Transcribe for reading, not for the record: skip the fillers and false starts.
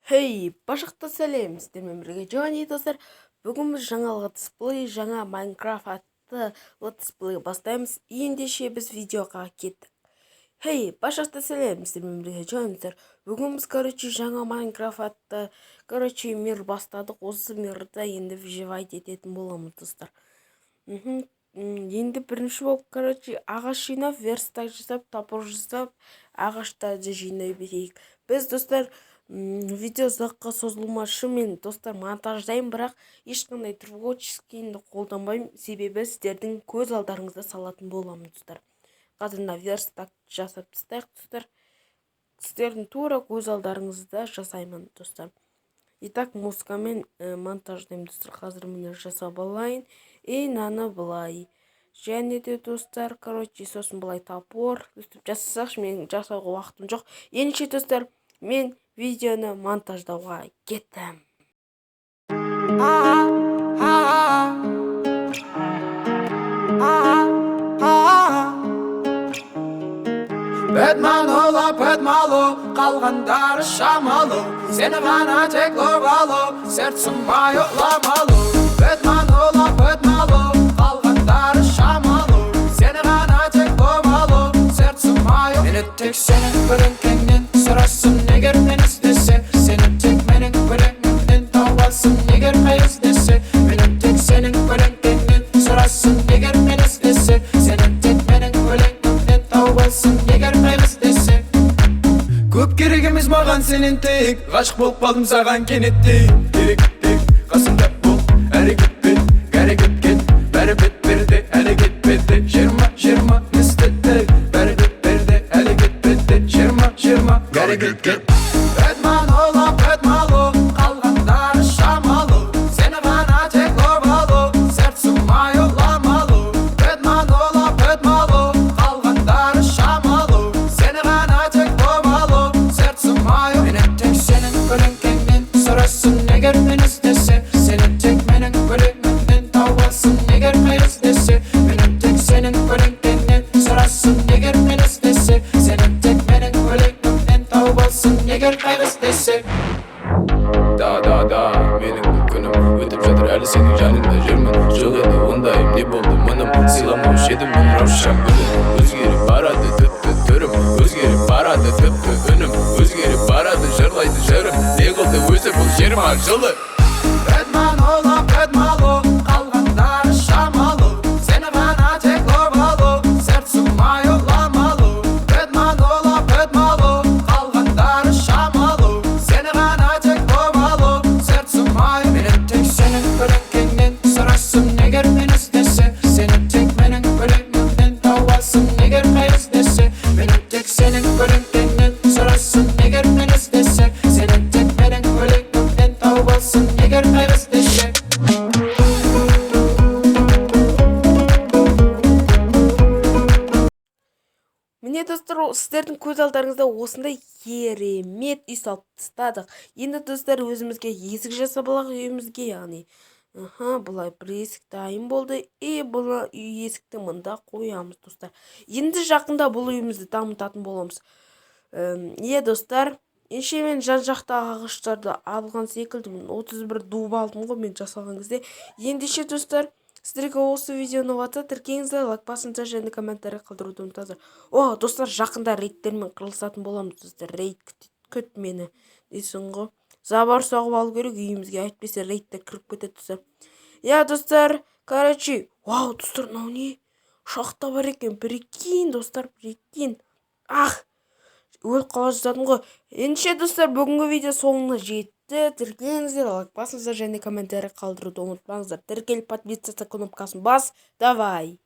Хей, башақта сәлем! Сіздермен бірге Джонни, достар. Бүгін біз жаңа летсплей, жаңа Майнкрафт атты летсплей бастаймыз. Ендеше біз видеоға кеттік. Хей, башақта сәлем! Сіздермен бірге Джонни, достар. Бүгін біз, короче, жаңа Майнкрафт атты, короче, мир бастадық. Осы мирда енді выживать ететін боламыз, достар. Енді бірінші болып, короче, ағаш жинап, верстак жасап, топор жасап, ағаштарды жинай берейік. Біз, достар, видео ұзаққа созылмашы, мен, достар, монтаждаймын, бірақ ешқандай творческий ді қолданбаймын, себебі сіздердің көз алдарыңызда салатын боламын, достар. Қазір мына верстак жасап тастайық, достар. Сіздердің тура көз алдарыңызда жасаймын, достар. И так музыкамен монтаждаймын, достар. Қазір, міне, жасап алайын. И мынаны былай. Және де, достар, короче, сосын былай топор өстіп жасасақшы, мен жасауға уақытым жоқ. Ендеше, достар, мен видеоны монтаждауға кеттім. А, а, а, а. Бэтмен олап мало, қалғандары шамалы. Сені ғана тек ловало, сердце мое ломало. Бэтмен олап мало, қалғандары шамалы. Сені ғана тек ловало, сердце мое. Мені тек сенің көлеңкеңнен сұрасын, егер мені іздесе. Сені тек менің өлеңімнен табасың, егер қай іздесе. Мені тек сенің көлеңкеңнен сұрасын, егер мені іздесе. Сені тек менің өлеңімнен табасың, егер қай іздесе. Көп керек емес маған сенен тек. Ғашық болып қалдым саған кенеттей. Керек тек қасымда бол, әрекет ет, әрекет кет. Бәрі бітпеді, әлі кетпеді. 20 20 не істеді? Бәрі бітпеді, әлі кетпеді. 20 20 әрекет кет. Бэтмен олап мало, қалғандары шамалы. Сені ғана тек ловало, сердце мое ломало. Бэтмен олап мало, қалғандары шамалы. Сені ғана тек ловало, сердце мое. Мені тек сенің көлеңкеңнен сұрасын, егер мені іздесе. Сені тек менің өлеңімнен табасың, егер қай іздесе. Мені тек сенің көлеңкеңнен сұрасын, егер мені іздесе. Сені тек менің өлеңімнен табасың, егер қай іздесе. Да, да, да, менің бұл күнім өтіп жатыр, әлі сенің жаныңда жүрмін. Жоқ еді ондайым, не болды мұным? Сыйламаушы едім мен раушан гүлін. Өзгеріп барады тіпті түрім, өзгеріп барады тіпті үнім, өзгеріп барады жырлайды жырым. Не қылды өзі бұл 20 жылы? Бэтмен олап мало, қалғандары шамалы. Сені ғана тек ловало, сердце мое ломало. Бэтмен олап мало, қалғандары шамалы. Сені ғана тек ловало, сердце мое. Мені тек сенің көлеңкеңнен сұрасын, егер мені іздесе. Сені тек менің өлеңімнен табасың, егер қай іздесе. Мені тек сенің көлеңкеңнен сұрасын, егер мені іздесе. Сені тек менің өлеңімнен табасың, егер қай іздесе. Міне, достар, сіздердің көз алдарыңызда осындай керемет үй салып тастадық. Енді, достар, өзімізге есік жасап алайық үйімізге, яғни. Аха, былай бір есік дайын болды. И бұны үй есікті мында қоямыз, достар. Енді жақында бұл үйімізді дамытатын боламыз. Иә, достар, ендеше мен жан жақтағы ағаштарды алған секілдімін. 31 дуб алдым ғой мен жасалған кезде. Ендеше, достар, сіздерге осы видео ұнап жатса, тіркеліңіздер, лайк басыңыздар және комментарий қалдыруды ұмытпаңыздар. О, достар, жақында рейдтермен қырылысатын боламыз, достар. Рейд күт, күт мені дейсің ғой. Забор соғып алу керек үйімізге, әйтпесе рейдтер кіріп кетеді, достар. Иә, достар, короче, вау, достар, мынау не? Шахта бар екен, прикинь, достар, прикинь. Ах, өліп қала жаздадым ғой. Ендеше, достар, бүгінгі видео соңына жетті. Тіркеліңіздер, лайк басыңыздар және комментарий қалдыруды ұмытпаңыздар. Тіркеліп, подписаться кнопкасын бас. Давай.